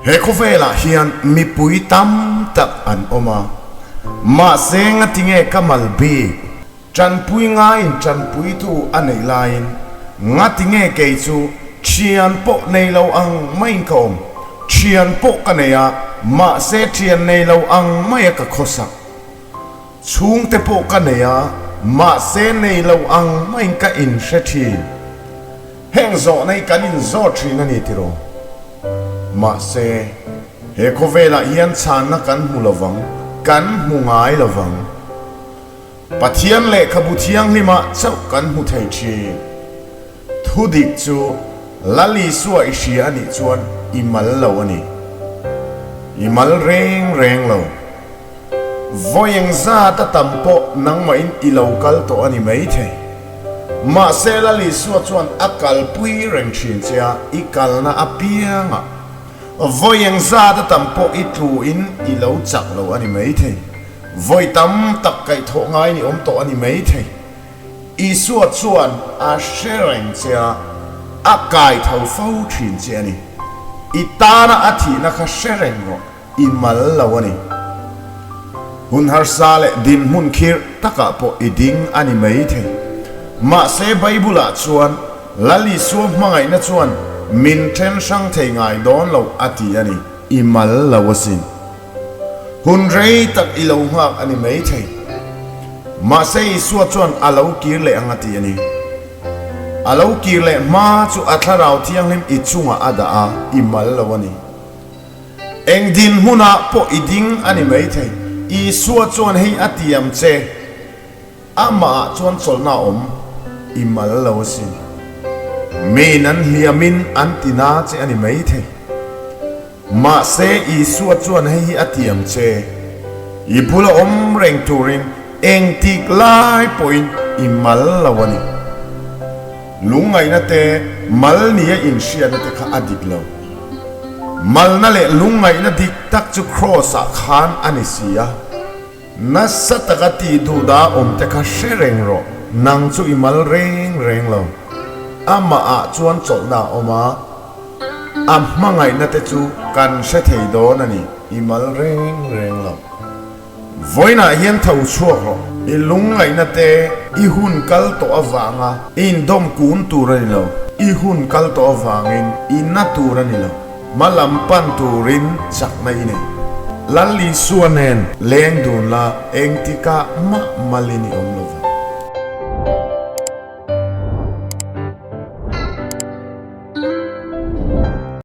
He khawvelah hian mipui tam tak an awm a, mahse ngatinge ka mal bik? Tanpui ngaiin tanpuitu a neih laiin ngatinge kei chu thian pawh nei lo ang maiin ka awm? Thian pawh ka nei a, mahse thian nei lo ang maia ka khawsak. Chhungte pawh ka nei a, mahse nei lo ang maiin ka inhre thin. Heng zawhna hi kan inzawt thin a ni tiraw? Mahse, he khawvelah hian chhanna kan hmu lovang, kan hmu ngai lovang. Pathian lehkhabu thianghlimah chauh kan hmu thei thin. Thu dik chu Lal Isua i hria a nih chuan i mal lo a ni. I mal reng reng lo. Vawi eng zat a tam pawh nangmahin i lo kal tawh a ni maithei. Mahse Lal Isua chuan a kalpui reng thin che a, i kalna apiangah vawi eng zat a tam pawh i tluin i lo chak lo a ni maithei. Vawi tam tak kaihthawh ngai ni awm tawh a ni maithei. Isua chuan a hre reng che a, a kai tho fo thin che a ni. I tana a thihna kha hre reng rawh, i mal lo a ni. Hun harsa leh dinhmun khirh takah pawh i ding a ni maithei. Mahse Bible-ah chuan Lal Isua hmangaihna chuan min then hrang thei ngai dawn lo a ti a ni. I mal lo asin. Hun rei tak i lo nghak a ni maithei. Mahse Isua chuan a lo kir leh ang a ti a ni. A lo kir leh hma chu a Thlarau Thianghlim i chungah a dah a, i mal lo a ni. Eng dinhmunah pawh i ding a ni maithei. Isua chuan hei a ti ang che, Amahah chuan chawlhna a awm, i mal lo asin. Miin an hliamin an ti na che a ni maithei. Mahse, Isua chuan hei hi a ti ang che, I bula awm reng turin engtik lai pawhin i mal lo a ni. Lungngaihna te, mal nia inhriatna te kha a dik lo. Malna leh lungngaihna dik tak chu Kraws-ah khan a ni si a. Nasa taka tih duh dah awm te kha hre reng rawh, nang chu i mal reng reng lo. Amah ah chuan chawlhna a awm a, a hmangaihna te chu kan hre thei dawn a ni, i mal reng reng lo. Vawiinah hian tho chhuak rawh, i lungngaihna te i hun kal tawh avanga i indawm kun tur a ni lo, i hun kal tawh avangin i na tur a ni lo. Hma lam pan turin chakna i nei. Lal Isua nen leng dun la engtikah mah malin i awm lo vang.